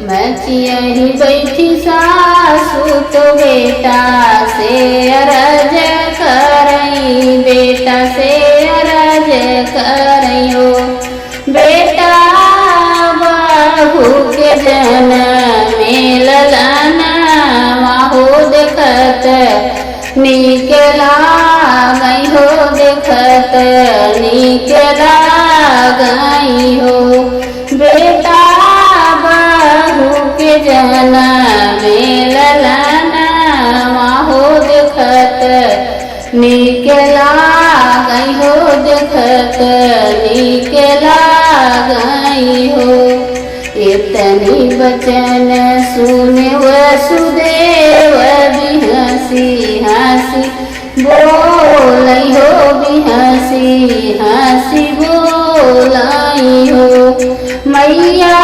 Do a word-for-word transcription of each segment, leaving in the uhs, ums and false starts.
मचियही बैठी सासु तो बेटा से अरज करई, बेटा से अरज करई हो। बेटा बहू के जनमे ललनवा हो देखत नीक लागई हो, देखत नीक लागई हो। बेटा बहू के जनमे ललनवा हो देखत नीक लागई हो, देखत नीक लागई हो। एतनी बचन सुने वसुदेव बिहँसी हँसी बोलई हो, बिहँसी हँसी बोलई हो। मैया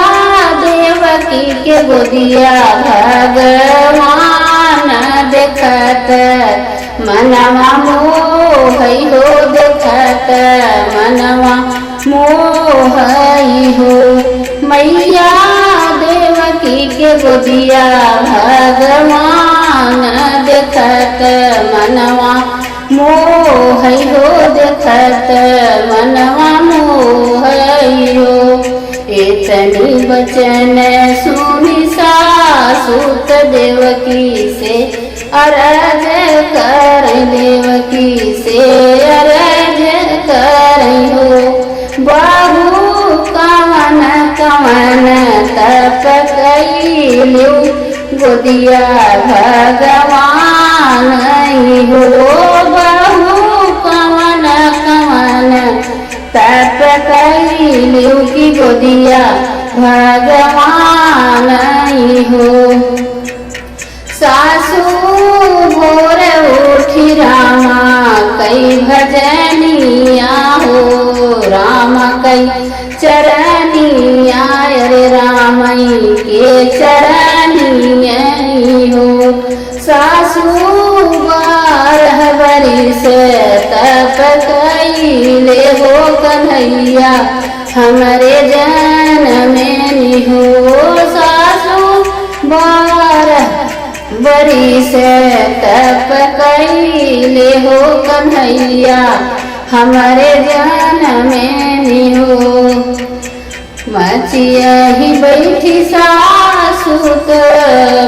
देवकी के गोदिया भगवान देखत मनवा मोहई हो, देखत मनवा मोहई हो। मैया देवकी के गोदिया भगवान देखत मनवा मोहई हो, देखत मनवा मोहई हो। एतनी बचन सुनी सासु त देवकी से अरज करई, देवकी से अरज करई हो। बहू कवन कवन तप कइलिउ गोदिया भगवान हो। बहू कवन कवन तप कइलिउ कि गोदिया भगवान हो। सासु भोर उठी रामा कई भजनिया हो, रामा कई चरनिया, अरे रामई के चरनिया हो। सासु बारह बरिस तप कइले हो कन्हैया हमरे जनमे निहो। सासु बारह बरिस तप कइले हो कन्हैया हमरे जनमे निहो। मचियही बैठी सासु त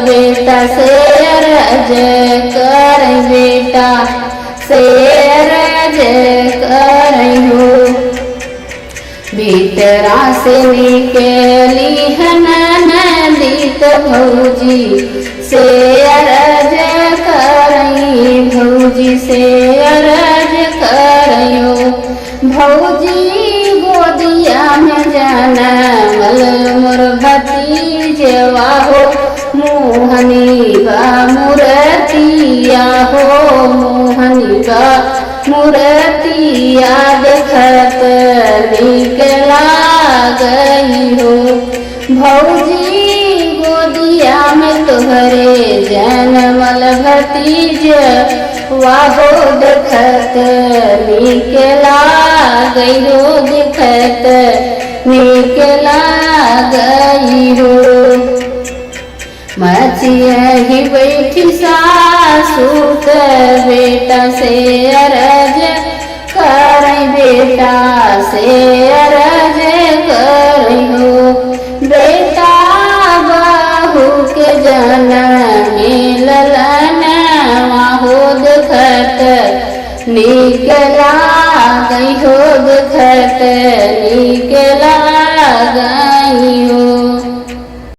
बेटा से अरज करई, बेटा से अरज करई हो। भीतरा से निकली हन ननदी त भौजी से अरज करई, भौजी से अरज करई हो। भौजी गोदिया में जनमल मोर भतीजवा हो, मोहनी बा मूरतिया हो, मोहनी बा मूरतिया देखत नीक लागई हो। भौजी गोदिया में तोहरे जनमल भतीजवा हो देखत नीक लागई हो, देखत नीक लागई हो। मचियही बैठी सासु त बेटा से अरज करई, बेटा से अरज करई हो। बेटा बहू के जनमे ललनवा हो देखत नीक लागई हो, देखत